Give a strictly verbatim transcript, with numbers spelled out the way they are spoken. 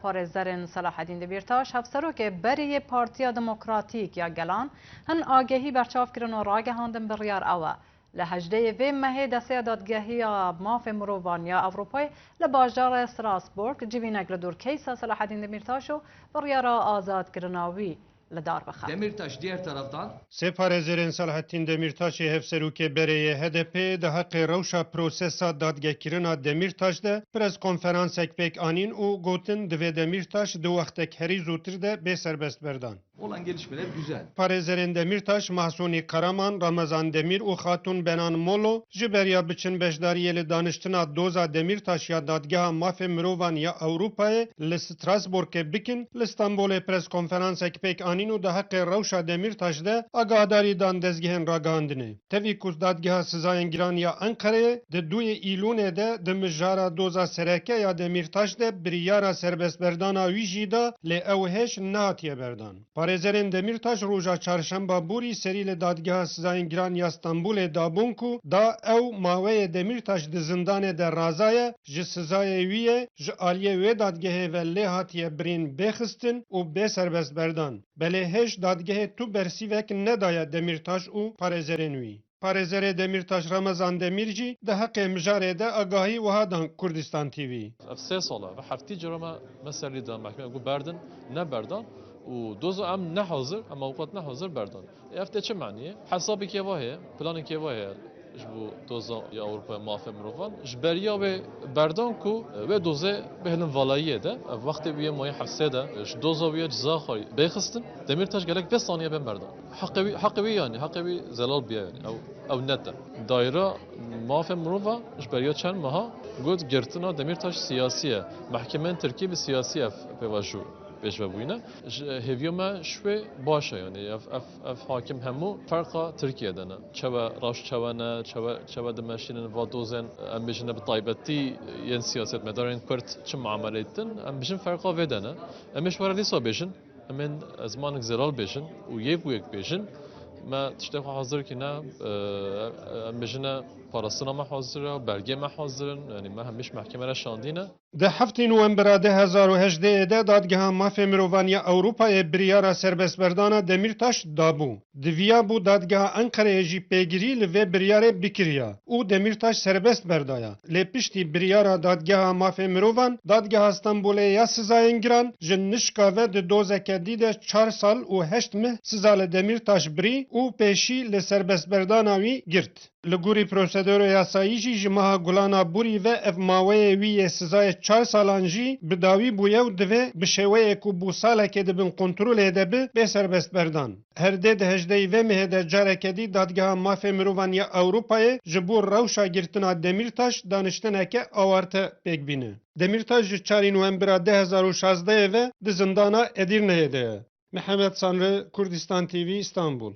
Parêzerên Selahedîn Demîrtaş, hevserokê berê yê Partiya Demokratîk ya Gelan, hin agehî berçav kirin û ragihandin biryar ew e. Li hejdehê vê mehê desteya Dadgehiya Mafê Mirovan ya Ewropayê li bajarê Strasbourg civînek li dûr keysa Selahedîn Demîrtaş û biryara azadkirina wî li dar bixe. Demirtaş diğer taraftan Sê parêzerên Selahattin Demîrtaşê hevserokê berê yê H D P di heqê rewşa prosesa dadgehkirina Demîrtaş de preskonferansek pêk anîn û gotin divê Demîrtaş di wextek herî zûtir de bê serbest berdan. Olan gelişmeler güzel. Parêzerên Demîrtaş, Mahsûnî Karaman, Ramazan Demîr û Xatûn Benan Molo ji beriya biçin beşdariyê li daniştina doza Demîrtaş ya Dadgeha Mafê Mirovan ya Ewropayê li Strasbourgê bikin, li Stenbolê preskonferansek pêk anîn û di heqê rewşa Demîrtaş de agahdarî dan dezgehên ragihandinê. Tevî ku Dadgeha Sizayên Giran ya Enqereyê di duyê Îlûnê de di mijara doza sereke ya Demîrtaş de biryara serbestberdana wî jî da, lê ew hêj nehatiye berdan. Parêzerên Demîrtaş roja çarşemba borî serî li Dadgeha Sizayên Giran ya Stenbolê dabûn ku da ew maweyê Demîrtaş di zindanê de razaye, ji sizayê wî ye, ji aliyê wê dadgehê ve lê hatiye birîn bêxistin û bê serbest berdan. Belê hêj dadgehê tu bersîvek nedaye Demîrtaş û parêzerên wî. Parêzerê Demîrtaş Ramazan Demîr jî di heqê mijarê de agahî wiha dan Kurdistan T V. Ev sê sal e, ve heftî cara me, me serî da mehkeme ku berdin, ne berdan û doza em ne hazir, em awqat ne hazir berdan. Ev tê çi manî ye? Hesabekê va heye, planekê va heye ji bo doza ya Ewropa ya mafê mirovan. Ji beriya wê berdan ku wê dozê bihêlin valayiyê de, ev wextê wî yê mayê hefsê de, ji doza wî yê ceza xwe bêxistin. Demîrtaş gelek vê saniye bên berdan. Heqê wî, heqê wî yanî, heqê wî zelal biye yanî. Ew, ew net e. Daîra mafê mirova ji beriya çend meha got girtina Demîrtaş siyasî ye. Mehkemeyên Tirkî bi siyasî ev pêvajo pêşve bûyîne. Ji hêviya me ji wê baş e, yanî ev, ev, ev hakim hemû ferqa Tirkiye de ne. Çewe rewş çewe ne, çewe, çewe dimeşînin va dozên, em bêjin bi taybetî yên siyasetmedarên Kurd çi muameleyê dikin, em bêjin ferqa vê de ne. Em ê ji we re dîsa bêjin, em ên zimanek zelal bêjin û yek û yek bêjin, me tiştê xwe hazir kî ne, e, em bêjine parastina me hazir e, belgê me hazir in, yanî me hemîş mehkeme re şandîne. Di heftê Nowembera du hezar û hejdehê de Dadgeha Mafê Mirovan ya Ewropayê biryara serbestberdana Demîrtaş dabû. Diviyabû Dadgeha Enqereyê jî pêgirî li vê biryarê bikiriya û Demîrtaş serbest berdaya. Lê piştî biryara Dadgeha Mafê Mirovan, Dadgeha Stenbolê ya Sizayên Giran ji nişka ve di dozeke dî de çar sal û heşt meh siza li Demîrtaş birî û pêşî li serbestberdana wî girt. Li gorî prosedura yasayî jî ji meha Gulana borî ve ev maweyê wî yê sizayê çar salan jî bi dawî bûye û divê bi şêweyê ku bo salekê di bin kontrolê de bi, bê serbest berdan. Her dê di hejdehê vê mehê de careke dî Dadgeha Mafê Mirovan ya Ewropayê ji bo rewşa girtina Demîrtaş daniştineke awarte pêk bîne. Demîrtaş ji çarê Nowembera du hezar û şazdehê ve di zindana Edîrneyê de ye. Mihemed Sanri, Kurdistan T V, Îstanbul.